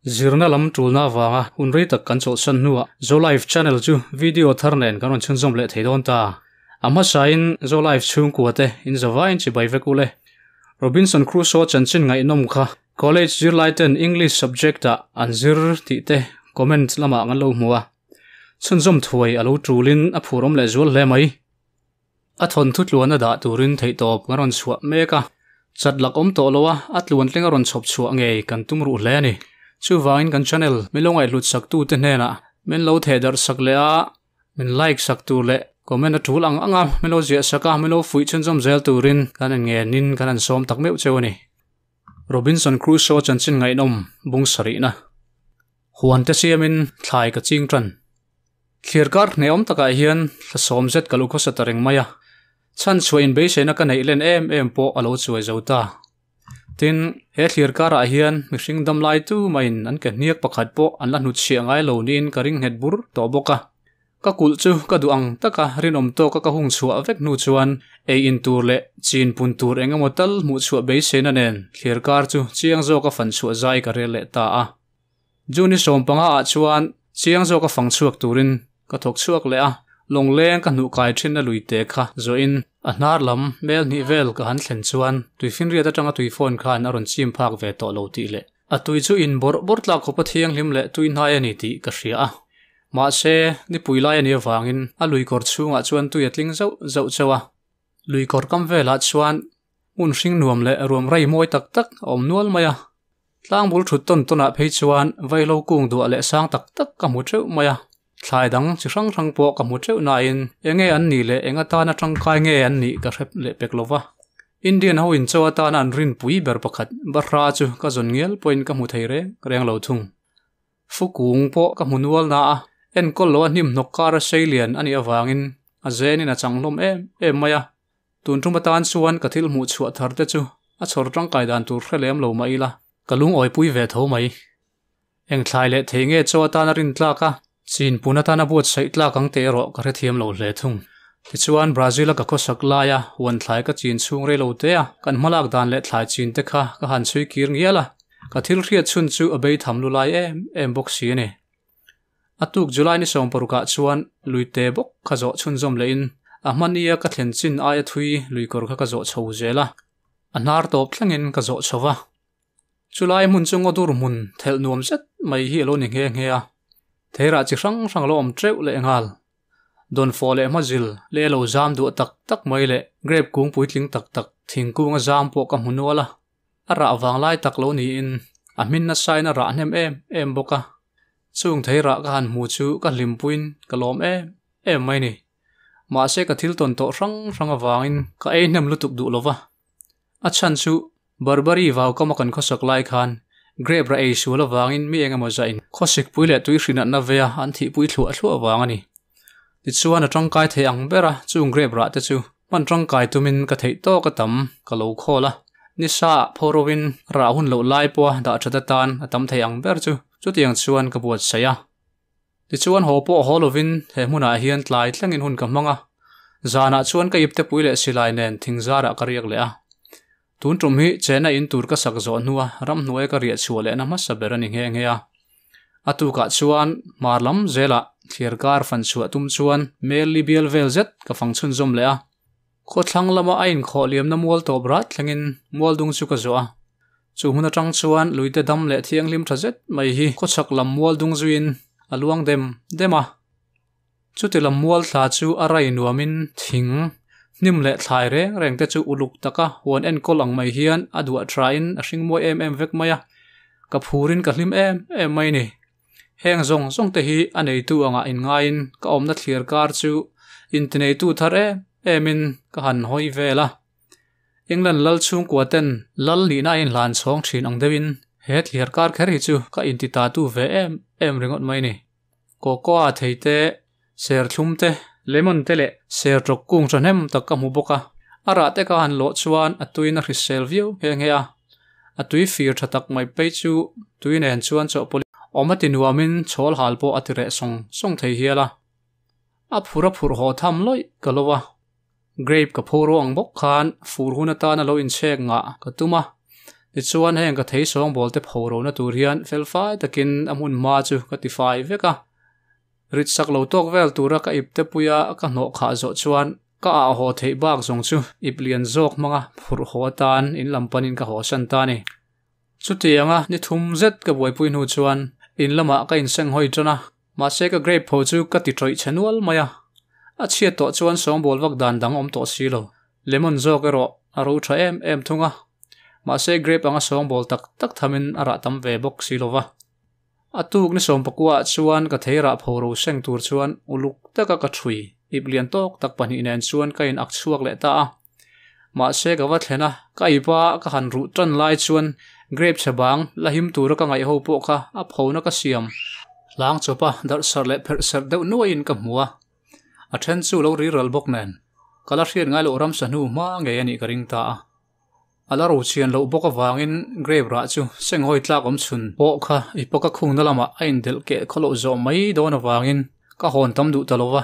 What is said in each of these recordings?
Zirna lam tulna awanga hun rei tak kan chawlhsan hnuah Zolife channel chu video thar nen kan rawn chhunzawm leh thei dawn ta. A hmasain Zolife chhungkua te in zavaiin chibai vek ule. Robinson Crusoe chanchin ngaihnawm kha college zirlai ten English subject ah an zir tih te comment lamah kan lo hmu a. Chhunzawm thuai a lo tulin a phurawm leh zual hle mai. A thawnthu tluan a dah turin theihtawp kan rawn chhuah mek a, chat lak awm tawh lo a, a tluan tling a rawn chhawp chhuah ngei kan tum ruh hle a ni. Chuvangin kan channel min lo ngaihhlut sak tu te hnenah min lo theh darh sak leh a, min like sak tur leh comment a tul ang ang a, min lo ziah sak a, min lo fuih chhunzawm zel turin kan en ngenin kan han sawm tak meuh cheu a ni. Robinson Crusoe chanchin ngaihnawm bung sarihna huan te siamin thlai ka ching tan. Thlir kar hneawm takah hian thla sawm zet ka lo khawsa ta reng mai a, chhan chhuah inbeisaina ka neih len em em pawh a lo chuai zo ta. Tin, he thlir karah hian mihring dam lai tu maiin an ke hniak pakhat pawh an la hnutchhiah ngai lo niin ka ring nghet bur tawh bawk a. Ka kulh chu ka duh ang taka rinawm tawka ka hung chhuah vek hnu chuan ei in tur leh chin pun tur eng emaw tal hmuh chhuah beiseina nen thlir kar chu chiang zawka fan chhuah zai ka rel leh ta a. June 15 ah chuan chiang zawka fang chhuak turin ka thawk chhuak leh a, lawngleng ka hnuh kai thin a lui te kha zawhin a hnar lam mel hnih vel ka han thlen chuan tuifinriat atanga tui phone khan a rawn chim phak ve tawh lo tih leh a tui chu in bawrh bawrh tlak khawpa thianghlim leh tui hnai a ni tih ka hria a. Mahse, nipui lai a nih avangin a lui kawr chhungah chuan tui a tling zauh zauh chauh a. Lui kawr kam velah chuan hmun hring nuam leh ruam rei mawi tak tak a awm nual mai a. Tlang bul thut tawn tawnah phei chuan vaihlo kung duah leh sang tak tak ka hmu teuh mai a. Thlai dang chi hrang hrang pawh ka hmu teuh nain eng nge an nih leh eng atana tangkai nge an nih ka hre leh pek lo va. Indian ho in chaw atana an rinpui ber pakhat Bahra chu ka zawn ngial pawhin ka hmu thei reng reng lo thung. Fukung pawh ka hmu nual na a, enkawl lo a hnim hnawk kar a sei lian a nih avangin a zenin a chang hlawm em em mai a. Tun tum atan chuan ka thil hmuh chhuah thar te chu a chhawr tangkai dan tur hre lem lo mah ila, ka lungawi ve tho mai. Eng thlai leh thei nge chaw atana rin tlak a, chin pun atana buatsaih tlak ang teh erawh ka hrethiam lo hle thung. Tichuan Brazil a ka khawsak laia huan thlai ka chin chhung rei lo te a, kan hmalak dan leh thlai chin te kha ka han chhui kir ngial a, ka thil hriat chhun chu a bei tham lu lai em em bawk si a ni. A tuk July ni 16 ah chuan luite bawk kha zawh chhunzawm lehin a hmania ka thlen chin aia thui luikawr kha ka zawh chho zel a, a hnar tawp thlengin ka zawh chho va. Chulai hmun chu ngaw dur hmun thelh nuam zet mai hi a lo ni nghe nghe a, theirah chi hrang hrang a lo awm teuh leh nghal. Dawnfawh leh hmazil leh lo zam duah tak tak mai leh grape kung puitling tak tak thingkung a zam pawh ka hmu nual a, a rah vang lai tak lo niin a hmin nasain a rah hnem em em bawk a. Chung theirah ka han hmu chu ka hlimpuiin ka lawm em em mai ni. Mahse ka thil tawn tawh hrang hrang avangin ka ei hnem lutuk duh lo va. A chhan chu Barbary vau kama kan khawsak lai khan grape ra ei sual avangin mi eng emaw zah in khawsik pui leh tui hrin atna veia an thihpui thluah thluah avang a ni. Tichuan a tangkai thei ang ber a, chung grape rah te chu hman tangkai tumin ka theih tawk a tam ka lo khawl a. Nisa ah pho rovin rah hun loh lai pawha dah that atan a tam thei ang ber chu chutiang chuan ka buatsaih a. Tichuan haw pawh haw lovin he hmunah hian tlai thlengin hun ka hmang a, zanah chuan ka ipte pui leh silai nen thingzarah ka riak leh a. Tun tum hi chena in tur ka sak zawh hnua ramhnuai ka riah chhuah lehna hmasa ber a ni nghe nghe a. A tukah chuan hmar lam zelah thlir kar fan chhuah tum chuan mel li bial vel zet ka fang chhunzawm leh a. Khawthlang lama a inkhawh liamna mual tawp rat thlengin mual dung chu ka zawh a. Chu hmun atang chuan luite dam leh thianghlim tha zet mai hi khawchhak lam mual dung zuiin a luang dem dem a. Chuti lam mual thla chu a rai nuamin thing, hnim leh thlai reng reng te chu uluk taka huan enkawl ang mai hian a duah thain a hring mawi em em vek mai a. Ka phurin ka hlim em em mai ni. Heng zawng zawng te hi a neitu angah inngaiin ka awmna thlir kar chu intineitu thar em emin ka han hawi vel a. England lal chhungkua ten lal nihna a inhlan chhawng thin ang deuhin he thlir kar kher hi chu ka inti ta tu ve em em ringawt mai ni. Cocoa thei te, serthlum te, lemon te leh sertawk kung thahnem tak ka hmu bawk a. A rah te ka han lawh chuan a tuin a hrisel viau nghe nghe a. A tui fir tha tak mai phei chu tui nen chuan chawhpawlh awm a ti nuamin chhawl hal pawh a ti reh sawng sawng thei hial a. A phur a phurh haw tham lawih ka lo a. Grape ka pho ro ang bawk khan fur hun atana lo inchhek ngah ka tum a. Tichuan heng ka thei sawngbawl te pho ro na tur hian felfai takin a hmun hma chu ka tifai vek a. Rit sak lo tawk vel tura ka ip te puia ka hnawh khah zawh chuan ka ah haw theih bak zawng chu ip lian zawk hmanga phurh haw atan in lam panin ka haw san ta a ni. Chutianga ni thum zet ka buaipui hnu chuan in lamah ka inseng hawi tan a, mahse ka grape pho chu ka ti tawih chhe nual mai a. A chhiat tawh chuan sawngbawl vak dan dang awm tawh si lo. Lemon zawk erawh a ro tha em em thung a, mahse grape anga sawngbawl tak tak thamin a rah tam ve bawk si lo va. A tuk ni sawmpakua ah chuan ka thei rah pho ro seng tur chuan uluk taka ka thui ip lian tawk tak pahnih nen chuan ka in ak chhuak leh ta a. Mahse ka va thlen a, ka ip a ka han ruh tan lai chuan grape chhe bang la him tura ka ngaih ho pawh kha a phona ka siam hlang chawp a, darh sarh leh pherh serh deuh nuaiin ka hmu a. A then chu lo riral bawk nen, ka la hriat ngai loh ramsa hnu hma ngei a nih ka ring ta a. A la rochhian loh bawk avangin grape rah chu senghawi tlak awm chhun pawh kha i pawka khungna lamah a indelh keh khawloh zawh mai dawn avangin ka hawn tam duh ta lo va,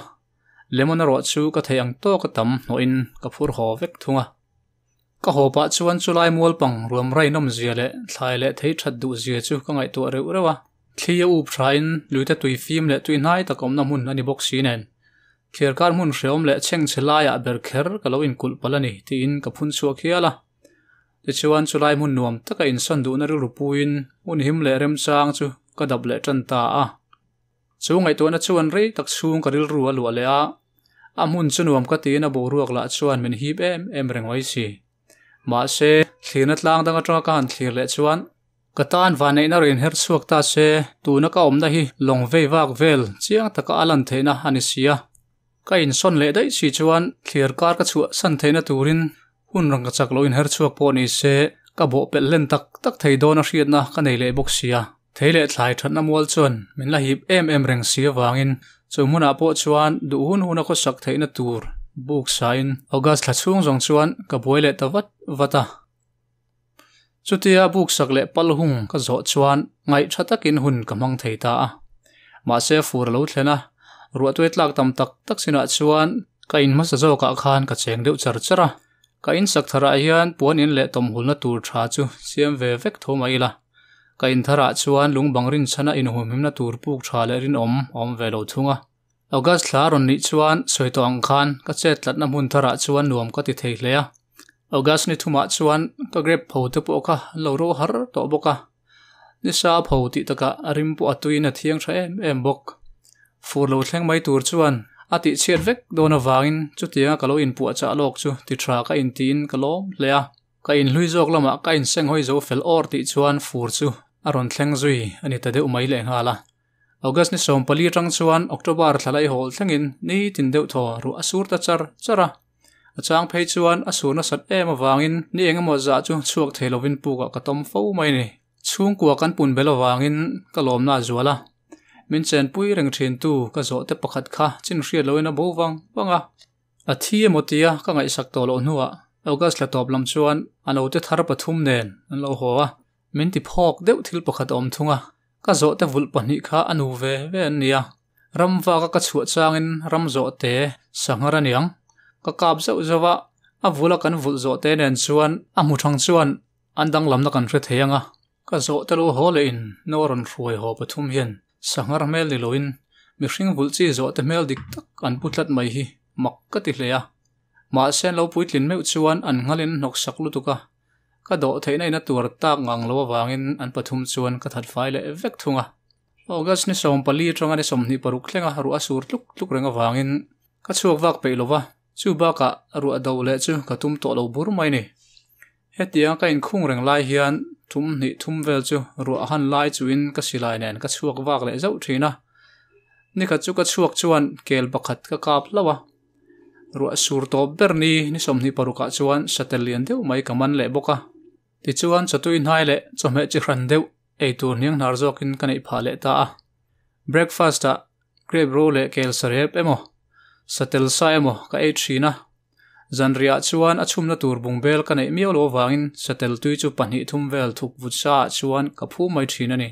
lemon erawh chu ka theih ang tawka tam hnawhin ka phur haw vek thung a. Ka haw pah chuan chulai mualpang ruam rainawm zia leh thlai leh thei that duh zia chu ka ngaihtuah reuh reuh a. Thli a up thain luite tui fim leh tui hnai tak awmna hmun a ni bawk si nen. Thliarkar hmun hreawm leh chhengchhe laiah ber kher ka lo inkulh palh a ni tiin ka phun chhuak hial a. Tichuan chulai hmun nuam taka insawn duhna rilru puiin hmun him leh remchang chu ka dap leh tan ta a. Chu ngaihtuahna chuan rei tak chhung ka rilru a luah leh a, a hmun chu nuam ka tiin a boruak lah chuan min hip em em reng mai si. Mahse, thlirna tlang dang atanga ka han thlir leh chuan Ka tan vanneihna rawn her chhuak ta se, tuna ka awmna hi lawng vei vak vel chiang taka a lan theihna a ni si a. Ka insawn leh daih si chuan thlir kar ka chhuah san theihna turin hun rang ka chak loh inher chhuak pawh ni se, ka bawh pelh hlen tak tak thei dawn a hriatna ka nei leh bawk si a. Thei leh thlai thatna mual chuan min la hip em em reng si avangin chu hmunah pawh chuan duh hun huna khawsak theihna tur buk sain August thla chhung zawng chuan ka buai leh ta vat vat a. Chutia buksak leh pal hung ka zawh chuan ngaih tha takin hun ka hmang thei ta a. Mahse fur a lo thlen a, ruahtuai tlak tam tak tak chinah chuan ka in hmasa zawkah khan ka cheng deuh char char a. Ka in sak tharah hian puan in leh tawmhulna tur tha chu siam ve vek tho mai ila. Ka in tharah chuan lungbang rinchhana inhumhimna tur puk tha leh rinawm a awm ve lo thung a. August thla rawn nih chuan sawi tawh ang khan ka chet tlatna hmun tharah chuan nuam ka ti thei hle a. August ni thumah chuan ka grape pho te pawh kha an lo ro har tawh bawk a. Nisa pho tih takah a rim pawh a tuiin a thiang tha em em bawk. Fur lo thleng mai tur chuan a tih chhiat vek dawn avangin chutianga ka lo inpuahchah lawk chu ti tha ka intiin ka lawm hle a. Ka inhlui zawk lamah ka insenghawi zo fel awr tih chuan fur chu a rawn thleng zui a ni ta deuh mai lehnghal a. August ni 14 atang chuan October thla lai hawl thlengin nitin deuh thaw ruah a sur ta char char a. A chang phei chuan a sur nasat em avangin ni eng emaw zah chu chhuak thei lovin pukah ka tawm fo mai a ni. Chhungkua kan pun bel avangin ka lawmna a zual a. Min chenpui reng thintu ka zawh te pakhat kha chin hriat loin a bo vang vang a. A thi emaw tia ka ngaihsak tawh loh hnuah August thla tawp lam chuan a naute thar pathum nen an lo haw a. Min ti phawk deuh thil pakhat a awm thung a, ka zawhte vulh pahnih kha a nu ve ve an ni a, ram vaka ka chhuah changin ram zawhte sanghar a niang. Ka kap zauh zauh a, a vula kan vulh zawhte nen chuan a hmu thang chuan an danglamna kan hre thei ang a. Ka zawhte lo haw leh in no a rawn hruai haw pathum hian sanghar hmel ni loin mihring vulh chi zawhte hmel dik tak an pu tlat mai hi mak ka ti hle a. Mahse an lo puitlin meuh chuan an nghalin hnawksak lutuk a. Ka dawh theihna in a tuar tak ngang lo avangin an pathum chuan ka that fai leh vek thung a. August ni 14 atanga ni 26 thlenga ruah a sur tluk tluk reng avangin ka chhuak vak peih lo va, chu bakah ruah do leh chu ka tum tawh lo bur mai ni. Hetianga ka inkhung reng lai hian thum hnih thum vel chu ruah han lai chuin ka silai nen ka chhuak vak leh zauh thin a. Nikhat chu ka chhuak chuan kel pakhat ka kap hlauh a. Ruah sur tawp ber ni ni 26 ah chuan satel lian deuh mai ka man leh bawk a. Tichuan chawtui hnai leh chawhmeh chi hran deuh ei tur hniang hnar zawkin ka neih phah leh ta a. Breakfast ah grape ro leh kel sarep emaw, satel sa emaw ka ei thin a. Zanriah chuan a chhumna tur bungbel ka neih miau lo avangin satel tui chu pahnih thum vel thuk vut sa ah chuan ka phu mai thin a ni.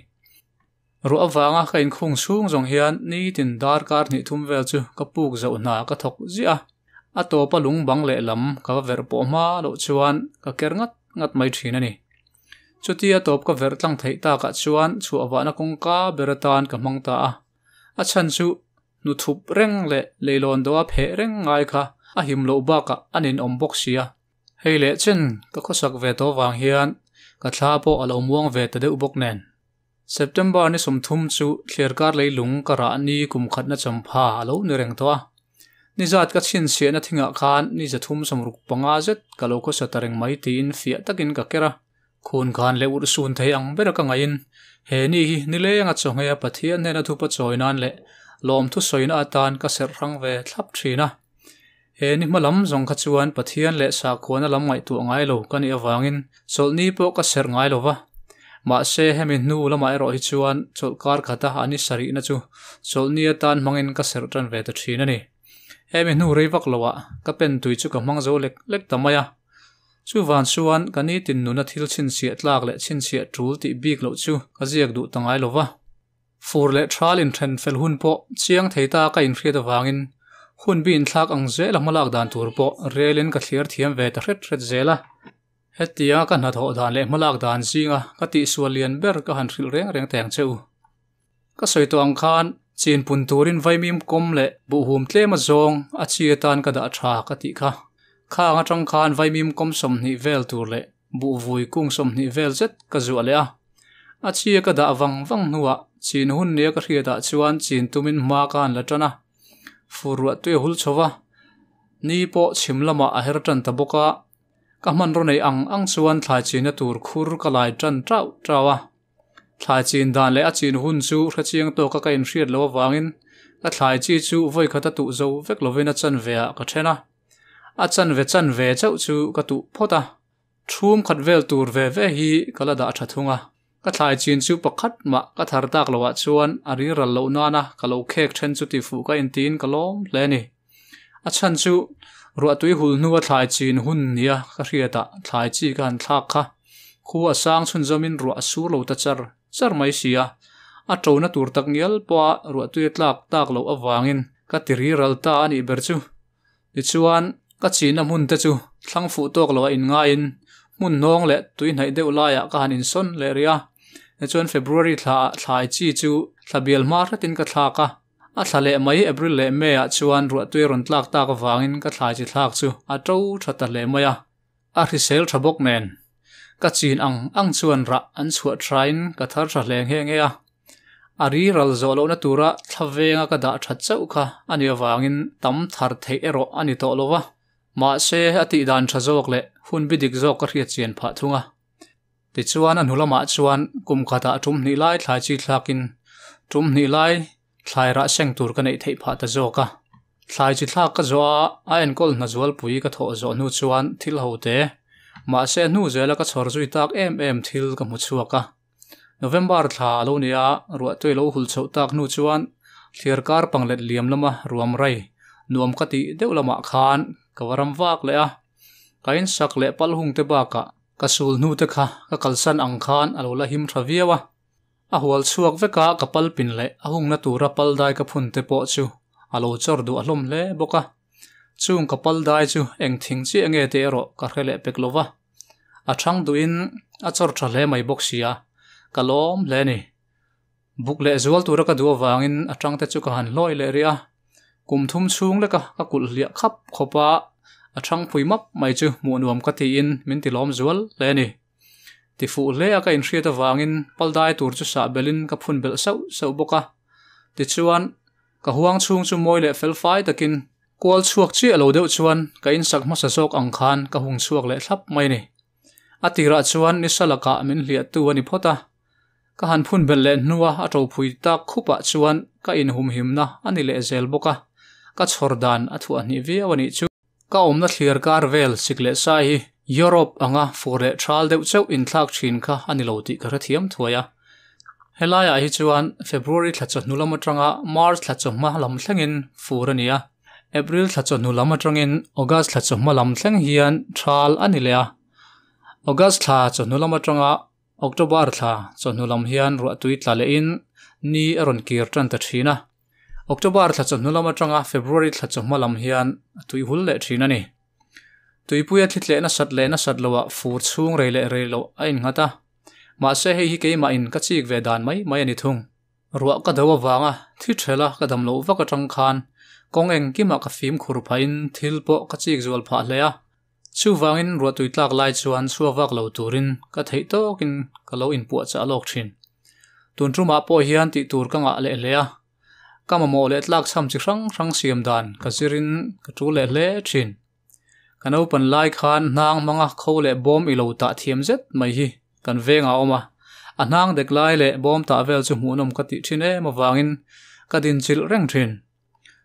Ruah avanga ka inkhung chhung zawng hian nitin darkar hnih thum vel chu ka puk zoh hna ka thawk ziah a, a tawpa lung bang lehlam ka va verh pawh hma loh chuan ka ker ngat ngat mai thin a ni. Chutia tawp ka verh tlang theih takah chuan chhuah vahna kawngka ber atan ka hmang ta a. A chhan chu hnuthup reng leh leilawn dawha pheh reng ngai kha a him loh bakah a ninawm bawk sia. Hei leh chen ka khawsak ve tawh vang hian ka thla pawh a lo muang ve ta deuh bawk nen. September ni 30 chu thliarkar leilung ka rah ni kum khatna champha a lo ni reng tawh a. Ni zat ka chhinchhiahna thingah khan ni 365 zet ka lo khawsa ta reng mai tiin fiah takin ka ker a. Khun khan leh urh sun thei ang bera ka ngaihin he ni hi nilenga chawngheia Pathian hnena thupa chawi nan leh lawmthu sawina atan ka serh hrang ve thlap thin a. He ni hma lam zawng kha chuan Pathian leh sakhuana lam ngaihtuah ngai lo ka nih avangin chawlhni pawh ka serh ngai lo va. Mahse hemi hnu lamah erawh hi chuan chawlhkar khata a ni sarihna chu chawlhni atan hmangin ka serh tan ve ta thin a ni. Hemi hnu rei vak loah ka pen tui chu ka hmang zo lek lek ta mai a. Chuvan chuan ka nitin nuna thil chhinchhiah tlak leh chhinchhiah tul tih bik loh chu ka ziak duh ta ngai lo va. Fur leh thal inthen fel hun pawh chiang thei ta ka inhriat avangin hun bi inthlak ang zel a hmalak dan tur pawh relin ka thliar thiam ve ta hret hret zel a. Hetianga ka hnathawh dan leh hmalak dan zinga ka tihsual lian ber ka han hrilh reng reng teng che u. Ka sawi tawh ang khan chin pun turin vaimim kawm leh buhhum tlem a zawng a chi atan ka dah tha ka tih kha. Khang atang khan vaimim kawm 20 vel tur leh buhvui kung 20 vel zet ka zuah leh a. A chi ka dah vang vang hnuah chin hun nia ka hriatah chuan chin tumin hma ka han la tan a. Fur ruah tui a hul chho va. Ni pawh chhim lamah a her tan ta bawk a. Ka hman raw nei ang ang chuan thlai china tur khur ka lai tan tau tau a. Thlai chin dan leh a chin hun chu hrechiang tawka ka inhriat lo awangin ka thlai chi chu vawi khata tuh zo vek lovin a chanve ah ka then a. A chanve chanve chauh chu ka tuh phawt a. Thum khat vel tur ve ve hi ka la dah tha thung a. Ka thlai chin chu pakhat mah ka thar tak loah chuan a ri ral loh nana ka lo khek then chu tifuh ka intiin ka lawm hle a ni. A chhan chu ruahtui hul hnua thlai chin hun nia ka hriatah thlai chi ka han thlak kha. Khu a sang chhunzawmin ruah a sur lo ta char char mai si a. A tona tur tak ngial pawha ruahtui a tlak tak loh avangin ka ti ri ral ta a nih ber chu. Tichuan ka china hmun te chu thlang fuh tawk loah inngaiin hmun hnawng leh tui hnaih deuh laiah ka han insawn leh rih a. Tichuan February thlaah thlai chi chu thla bial hma hretin ka thlak a. A thla leh mai April leh May ah chuan ruahtui a rawn tlak tak avangin ka thlai chi thlak chu a to tha ta hle mai a. A hrisel tha bawk nen. Ka chin ang ang chuan rah an chhuah thain ka thar tha hle nghe nghe a. A ri ral zawh lohna tura thla venga ka dah that chauh kha a nih avangin tam thar theih erawh a ni tawh lo va. Mahse a tih dan tha zawk leh hun bi dik zawk ka hriat chian phah thung a. Tichuan a hnu lamah chuan kum khatah tum hnih lai thlai chi thlakin tum hnih lai thlai rah seng tur ka neih theih phah ta zawk a. Thlai chi thlak ka zawh a, a enkawl hna zualpui ka thawh zawh hnu chuan thil ho te, mahse a hnu zela ka chhawr zui tak em em thil ka hmu chhuak a. November thla a lo ni a, ruahtui lo hul chhoh tak hnu chuan thliar kar panglet liam lama ruam rai nuam ka tih deuh lamah khan ka va ram vak leh a. Ka insak leh pal hung te bakah ka sul hnu te kha ka kalsan ang khan a lo la him tha viau a. A hual chhuak veka ka pal pin leh a hungna tura pal dai ka phun te pawh chu a lo chawr duah hlawm hle bawk a. Chung ka pal dai chu eng thing chiah nge tih erawh ka hre leh pek lo va. A thang duhin a chawr tha hle mai bawk sia, ka lawm hle a ni. Buk leh zual tura ka duh avangin a tang te chu ka han hlawi leh rih a. Kum thum chhung leka ka kulh hliah khap khawp a, a thang phui map mai chu hmuh nuam ka tiin min ti lawm zual hle a ni. Ti fuh hle a ka inhriat avangin pal dai tur chu sah belin ka phun belh sauh sauh bawk a. Tichuan, ka huang chhung chu mawi leh fel fai takin kual chhuak chiah lo deuh chuan ka insak hmasa zawk ang khan ka hung chhuak leh thlap mai a ni. A tirah chuan ni salakah min hliahtu a ni phawt a. Ka han phun belh leh hnua a to phui tak khupah chuan ka inhumhimna a ni leh zel bawk a, ka chhawr dan a thuah hnih viau a nih chu. Ka awmna thliar kar vel sik leh sai hi Europe anga fur leh thal deuh chauh inthlak thin kha a ni lo tih ka hrethiam thuai a. Helaiah hi chuan February thla chawhnu lam atanga March thla chawhma lam thlengin fur a ni a, April thla chawhnu lam atangin August thla chawhma lam thleng hian thal a ni leh a. August thla chawhnu lam atanga October thla chawhnu lam hian ruahtui tla lehin ni a rawn kir tan ta thin a. October thla chawhnu lam atanga February thla chawhma lam hian a tui hul leh thin a ni. Tuipuia thli tleh nasat leh nasat loah fur chhung rei leh rei loh a innghat a. Mahse hei hi keimahin ka chik ve dan mai mai a ni thung. Ruah ka do avanga thi thela ka dam loh vak atang khan kawng engkimah ka fimkhur phahin thil pawh ka chik zual phah hle a. Chuvangin ruahtui tlak lai chuan chhuak vak lo turin ka theih tawkin ka lo inpuahchah lawk thin. Tun tumah pawh hian tih tur ka ngah leh hle a, ka mamawh leh tlak chham chi hrang hrang siam dan ka zirin ka tul leh hle thin. Ka naupan lai khan hnang hmanga kho leh bawm i lo tah thiam zet mai hi kan vengah a awm a, a hnang dek lai leh bawm tah vel chu hmuhnawm ka tih thin em avangin ka dinchilh reng thin.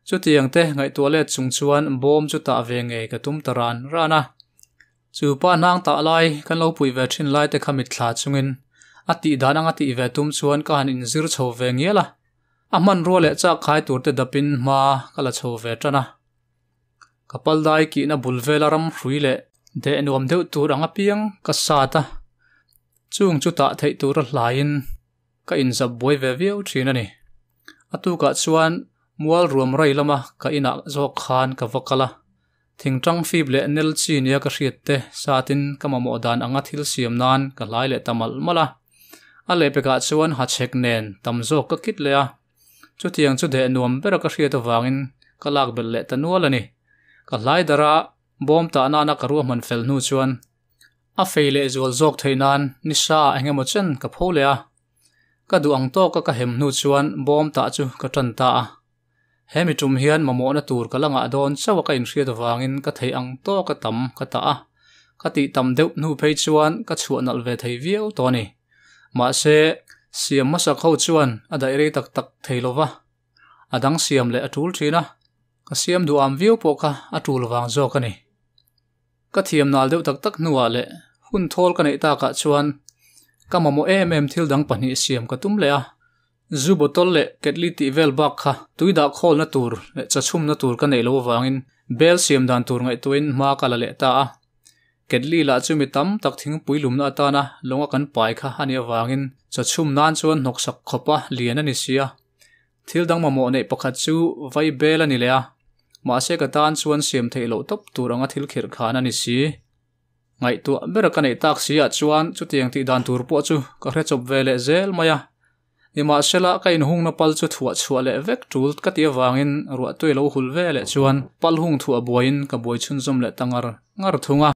Chutiang te ngaihtuah let chung chuan bawm chu tah ve ngei ka tum ta ran ran a. Chu pa hnang tah lai kan lo puih ve thin lai te kha mitthla chungin a tih dan anga tih ve tum chuan ka han inzir chho ve ngial a. A hmanrua leh chak khai tur te dapin hma ka la chho ve tan a. Ka pal dai kihna bul vela ram hrui leh deh nuam deuh tur ang apiang ka sat a. Chung chu tah theih tura hlaiin ka inzap buai ve viau thin a ni. A tukah chuan mual ruam rai lama ka inah zawk khan ka va kal a, thingtang fip leh nel chi nia ka hriat te satin ka mamawh dan anga thil siam nan ka hlai leh ta malh malh a. A lehpekah chuan hachhek nen tam zawk ka kit leh a, chutiang chu deh nuam bera ka hriat avangin ka lak belh leh ta nual a ni. Ka hlai darh a, bawm tah nana ka ruahman fel hnu chuan a fei leh zual zawk theih nan nisa eng emaw chen ka pho leh a. Ka duh ang tawka ka hem hnu chuan bawm tah chu ka tan ta a. He mi tum hian mamawhna tur ka la ngah dawn chauh a ka inhriat avangin ka theih ang tawka tam ka tah a. Ka tih tam deuh hnu phei chuan ka chhuah nalh ve thei viau tawh a ni. Mahse, siam hmasak ho chuan a daih rei tak tak thei lo va, a dang siam leh a tul thin a. Ka siam duham viau pawh kha a tul vang zawk a ni. Ka thiam nal deuh tak tak hnuah leh hun thawl ka neih takah chuan ka mamawh em em thil dang pahnih siam ka tum leh a. Zu bottle leh ketli tih vel bak kha tui dah khawlna tur leh chachhumna tur ka neih loh avangin bel siam dan tur ngaihtuahin hma ka la leh ta a. Ketli lah chu mi tam tak thingpui lumna atana lawnga kan pai kha a nih avangin chachhum nan chuan hnawksak khawpa lian a ni si a. Thil dang mamawh neih pakhat chu vai bel a ni leh a, mahse ka tan chuan siam theih loh tawp tur anga thil khirh khan a ni si. Ngaihtuah bera ka neih tak si ah chuan chutiang tih dan tur pawh chu ka hre chawp ve leh zel mai a. Nimahsela ka inhungna pal chu thuah chhuah leh vek tul ka tih avangin ruahtui lo hul ve leh chuan pal hung thuah buaiin ka buai chhunzawm leh ta ngar ngar thung a.